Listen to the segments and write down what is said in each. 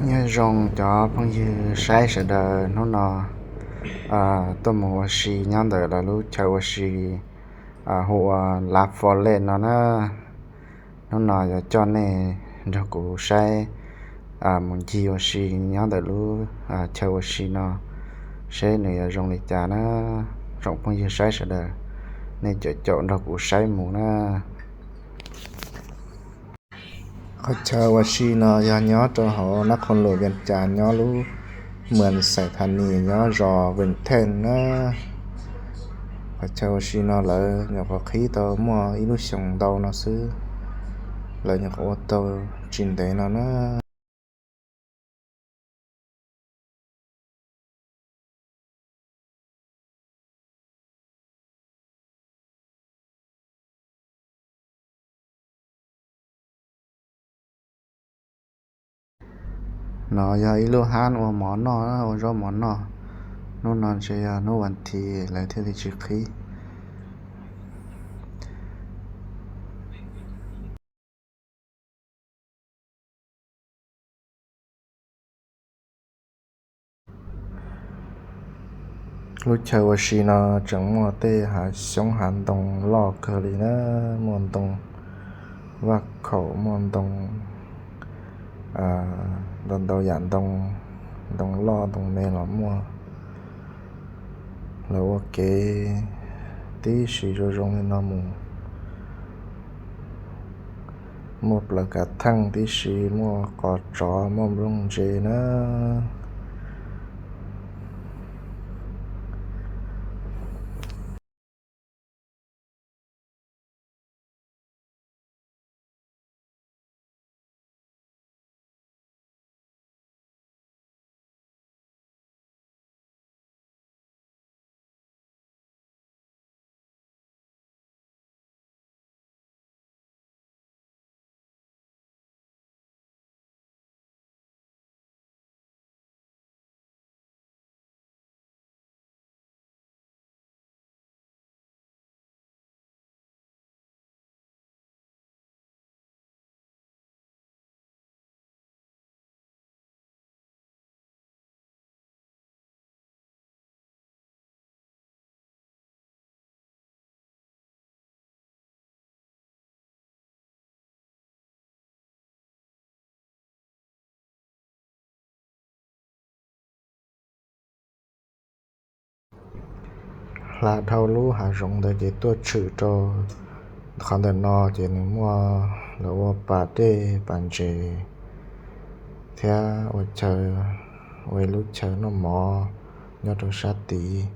Nyob zoo cov phooj ywg saib sawv daws, hnub no tuaj mus ua si nyob ntawm lawv lub chaw ua si hu ua Lav Fo Lej no na. Hnub no yuav coj nej nrog kuv saib mus ncig ua si nyob ntawm lub chaw ua si no, seb nws yuav zoo li cas na. Tsoom phooj ywg saib sawv daws, nej caum caum nrog kuv saib mus na. Qhov chaw ua si no yog nyob rau hauv nab qhoo lus Vias Cas, nyob lub mas Xais Thas Nis, nyob zos Vees Theej na. Qhov chaw ua si no lawv nyuam qhuav qhib tau muaj ib lub xyoos ntau no xwb, lawv nyuam qhuav ua tau tsis ntev no na. No yog ib lub hab ua mov noj, ua zaub mov noj. Hnub no ntshe yog hnub vas thiv lawv thiaj li tsis qhib. Lub chaw ua si no tseem muaj tej hav xyoob hav ntoo loj kawg li na, muaj ntoo vaj khaum, muaj ntoo ntau ntau yam ntoo, ntoo loj ntoo me los muaj. Lawv ua kev tib si zoo zoo li no mus, muaj plaws kav theej tib si, muaj qos tsov, muaj nplooj ntse na. Hla dhau lub hav zoov ntawd ces tuaj tshwm rau qhov ntawm no ces nws muaj lawv ua pas dej pas ntses thiab ua chaw, ua ib lub chaw noj mov nyob rau sab tid.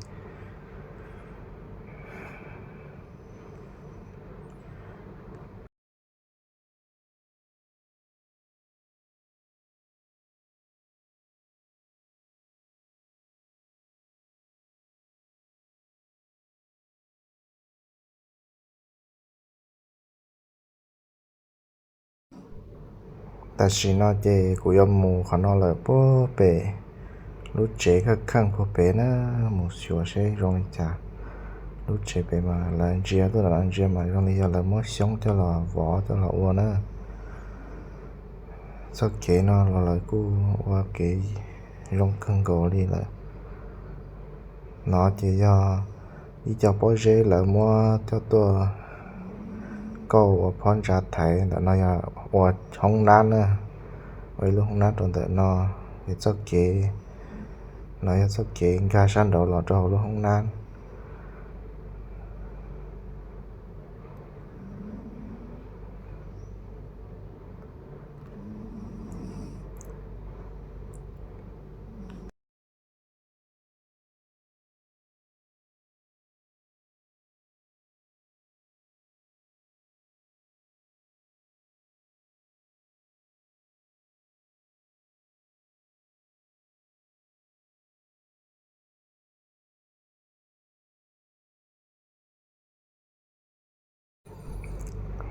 Tam sim no ces kuv yuav mus qhov no lawm, puag pem lub tsev kheej kheej puag pem na, mus xyuas seb zoo li cas. Lub tsev pem mas lawv ntsia tuaj ntsia mas zoo li yog lawv muab xyoob coj los vov coj los ua na. Txoj kev no los lawv kuj ua kev zoo kawg nkaus li lawm. No ces yog ib co pob zeb lawv muab coj tuaj kauj ua phab ntsa thaiv, ntawm no yog ua hoob nab na, ua ib lub hoob nab rau ntawm no. Es txoj kev no yog txoj kev nkag sab nraud los rau hauv lub hoob nab.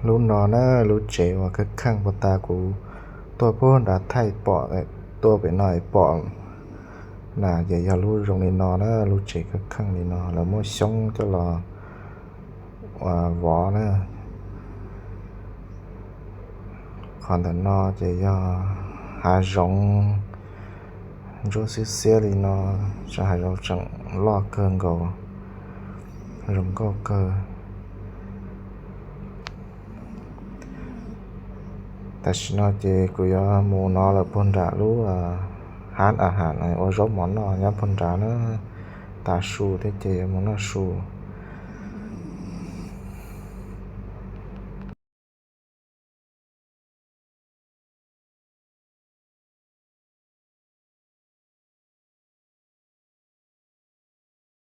Lub no na, lub tsev uas kheej kheej puag ta kuv tuaj puag nrad thaij pom, tuaj pem no pom na, ces yog lub zoo li no na, lub tsev kheej kheej li no lawv muab xyoob coj los vov na. Qhov ntawm no ces yog hav zoov ntsuab xiab xiab li no, tseem hav zoov tseem loj kawg nkaus, zoo nkauj kawg. Tam sim no ces kuv yuav mus no lawm puag nram lub hab a has ua zaub mov noj nyob puag nrad na, tav su thiab ces yuav mus noj su.